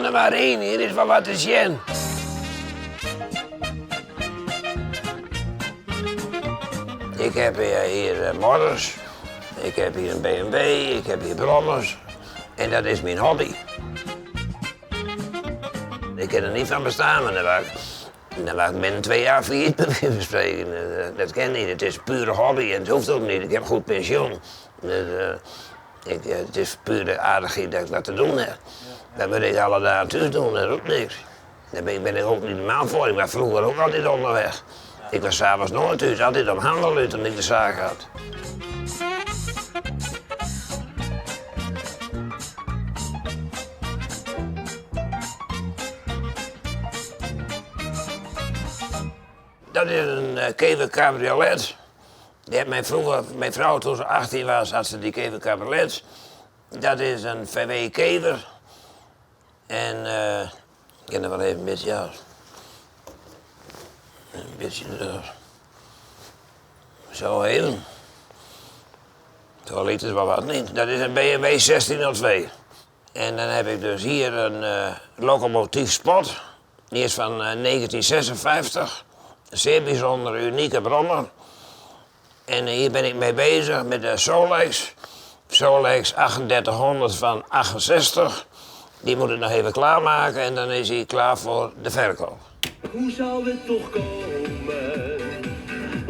Kom der mar yn, hjir is wol wat te sjen. Ik heb hier Morris, ik heb hier een BMW, ik heb hier brommers. En dat is myn hobby. Ik kin der niet fan bestean, mar dan waard ik binnen 2 jaar failliet, bij wijze van spreken. Dat kin niet, it is pure hobby en it hoecht ook niet. Ik heb goed pensioen. Dus, it is pure aardichheid dat ik dat te doen heb. Dat moet ik alle dagen thús doen, dat is ook niks. Dêr bin ik ook niet de man foar. Ik was froeger ook altyd ûnderweg. Ik was 's avonds noait thús, altyd op hannel út omdat ik de saak had. Dat is in Kever Cabriolet. Die hat mijn froeger, mijn frou toen ze 18 was, had ze die Kever Cabriolet. Dat is in VW Kever. En ik kin der wol even in bytsje af. In bytsje zo even. Zo liet het wel wat niet. Dat is een BMW 1602. En dan heb ik dus hier een locomotief Spot. Die is van 1956. Een zeer bijzondere, unieke brommer. En hier ben ik mee bezig met de Solex. Solex 3800 van 68. Die moet ik nog even klaarmaken en dan is hij klaar voor de verkoop. Hoe zou het toch komen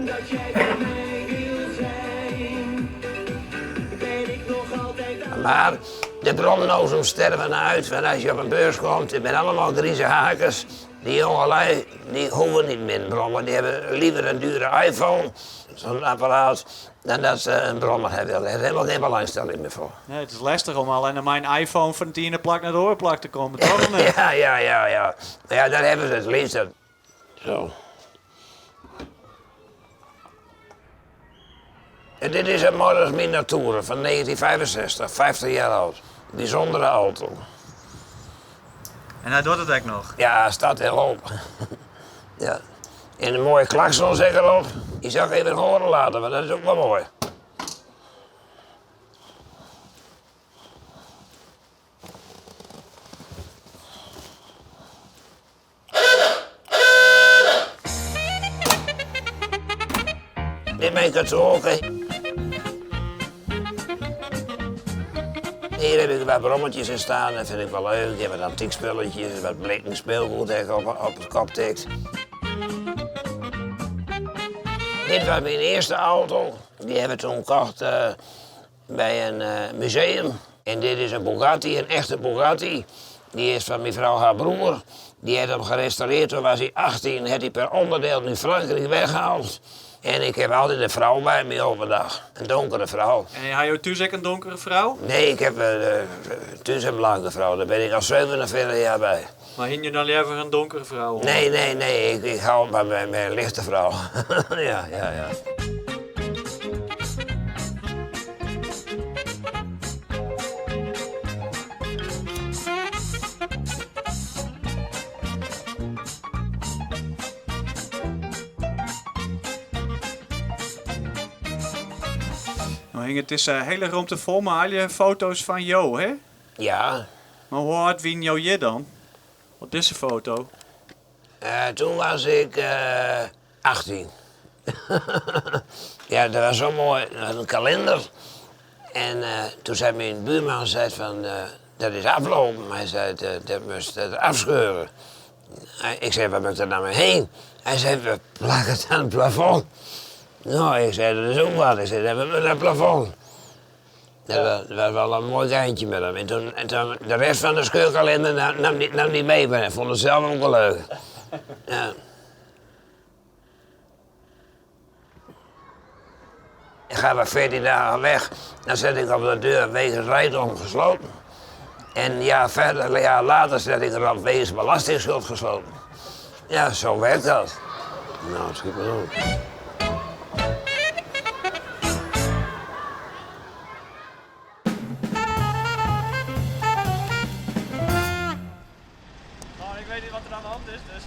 dat jij bij mij wil zijn? Ben ik nog altijd Maar de bromnozems sterven uit, want als je op een beurs komt, het zijn allemaal grieze hakers. Die jongelui, die hoeven niet meer brommen. Die hebben liever een dure iPhone, zo'n apparaat, dan dat ze een brommer hebben. Daar is helemaal geen belangstelling meer voor. Nee, het is lastig om alleen naar mijn iPhone van het ene plak naar de andere plak te komen, toch? Of niet? Ja, ja, ja, ja. Maar ja, daar hebben ze het liefst. Zo. En dit is een Morris Minotaur van 1965, 50 jaar oud. Bijzondere auto. En hij doet het ook nog? Ja, hij staat heel op. Ja. En een mooie klakson zeg erop. Die zal ik even horen laten, want dat is ook wel mooi. Dit ben ik het ook. Hier heb ik wat brommetjes in staan, dat vind ik wel leuk. Ik heb wat antiek spulletjes, wat blikken speelgoed dat ik op het kop tikt. Dit was mijn eerste auto. Die hebben we toen gekocht bij een museum. En dit is een Bugatti, een echte Bugatti. Die is van mijn vrouw haar broer. Die heeft hem gerestaureerd, toen was hij 18, heeft hij per onderdeel in Frankrijk weggehaald. En ik heb altijd een vrouw bij me overdag. Een donkere vrouw. En had je thuis ook een donkere vrouw? Nee, ik heb thuis een blanke vrouw. Daar ben ik al 47 jaar bij. Maar hing je dan liever een donkere vrouw? Nee, nee, nee. Ik hou maar bij mijn lichte vrouw. Ja, ja, ja. Nou hing het is een hele ruimte vol, maar al je foto's van jou, hè? Ja. Maar hoe hard wien jou je dan? Op deze foto? Toen was ik 18. Ja, dat was zo mooi. Dat was een kalender. En toen zei mijn buurman zei van, dat is aflopen. Hij zei, dat moest dat afscheuren. Ik zei, waar moet ik er nou mee heen? Hij zei, we plakken het aan het plafond. Nou, ik zei, dat is ook wat. Ik zei, dat hebben we aan het plafond. Dat was wel een mooi geintje met hem. En toen de rest van de scheurkalender nam die mee, maar hij vond het zelf ook wel leuk. Ja. Ik ga maar 14 dagen weg, dan zet ik op de deur wegens rijkdom gesloten. En een jaar verder, een jaar later zet ik erop wegens belastingsschuld gesloten. Ja, zo werkt dat. Nou, schiet maar op. Nou, ik weet niet wat er aan de hand is, dus...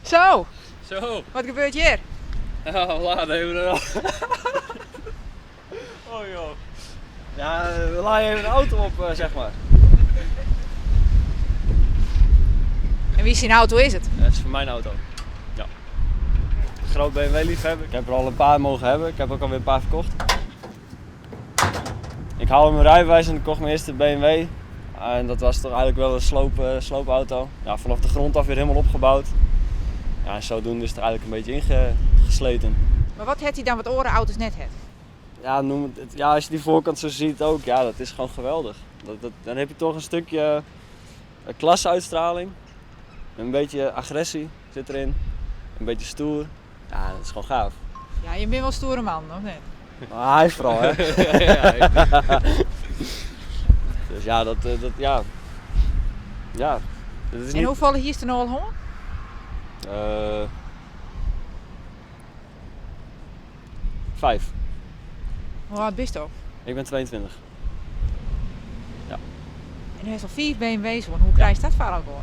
Zo. Zo. Wat gebeurt hier? Oh, laat even erop. Oh joh. Ja, we laaien even de auto op, zeg maar. En wie syn auto is it? Het is voor mijn auto. Ja. Groot BMW-liefhebber. Ik heb er al een paar mogen hebben. Ik heb ook alweer een paar verkocht. Ik haalde mijn rijbewijs en ik kocht mijn eerste BMW. En dat was toch eigenlijk wel een sloopauto. Ja, vanaf de grond af weer helemaal opgebouwd. Ja, en zodoende is het er eigenlijk een beetje ingesleten. Maar wat heeft hij dan wat oren auto's net het? Ja, noem het, het, ja, als je die voorkant zo ziet ook, ja, dat is gewoon geweldig. Dan heb je toch een stukje klasseuitstraling. Een beetje agressie zit erin. Een beetje stoer. Ja, dat is gewoon gaaf. Ja, je bent wel een stoere man, of niet? Maar hij vooral, hè? Ja, ja, Dus ja, dat dat, ja. Ja, dat is En niet hoeveel hier is er nou al hoor? 5. Hoe oud ben je? Ik ben 22. Ja. En u heeft al 4 BMW's, hoor. Hoe krijg je dat verhaal gewoon?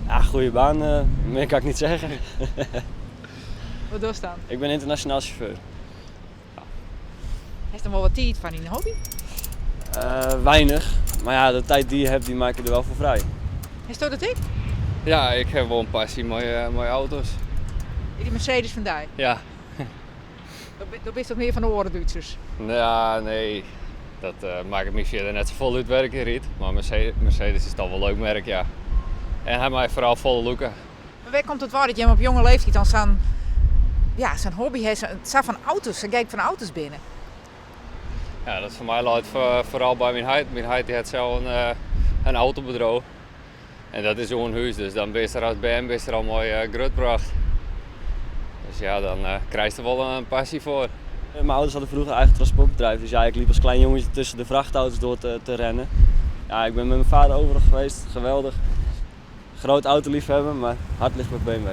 Ja, goede baan, meer kan ik niet zeggen. Wat doe je dan? Ik ben internationaal chauffeur. Heeft dan wel wat tijd van in de hobby? Weinig, maar ja, de tijd die je hebt, die maak je er wel voor vrij. Is dat het ik? Ja, ik heb wel een passie, mooie auto's. Die Mercedes van Dijk? Ja. Dat is toch meer van de oren Duitsers? Ja, nee. Dat maakt me verder net zo vol uit werken, Riet. Maar Mercedes is toch wel een leuk merk, ja. En hij maakt vooral volle loeken. Maar waar komt het waar dat je hem op jonge leeftijd dan zo'n, ja, zo'n hobby heeft, zo'n van auto's, zo'n gek van auto's binnen? Ja, dat is voor mij loopt vooral bij mijn heid. Mijn heid die had zelf een autobedrijf. En dat is zo'n huis, dus dan ben je er als BMW is er al mooi grootgebracht. Dus ja, dan krijg je er wel een passie voor. Mijn ouders hadden vroeger een eigen transportbedrijf, dus ja, ik liep als klein jongetje tussen de vrachtauto's door te rennen. Ja, ik ben met mijn vader overal geweest, geweldig. Groot autoliefhebber, maar hart ligt bij BMW.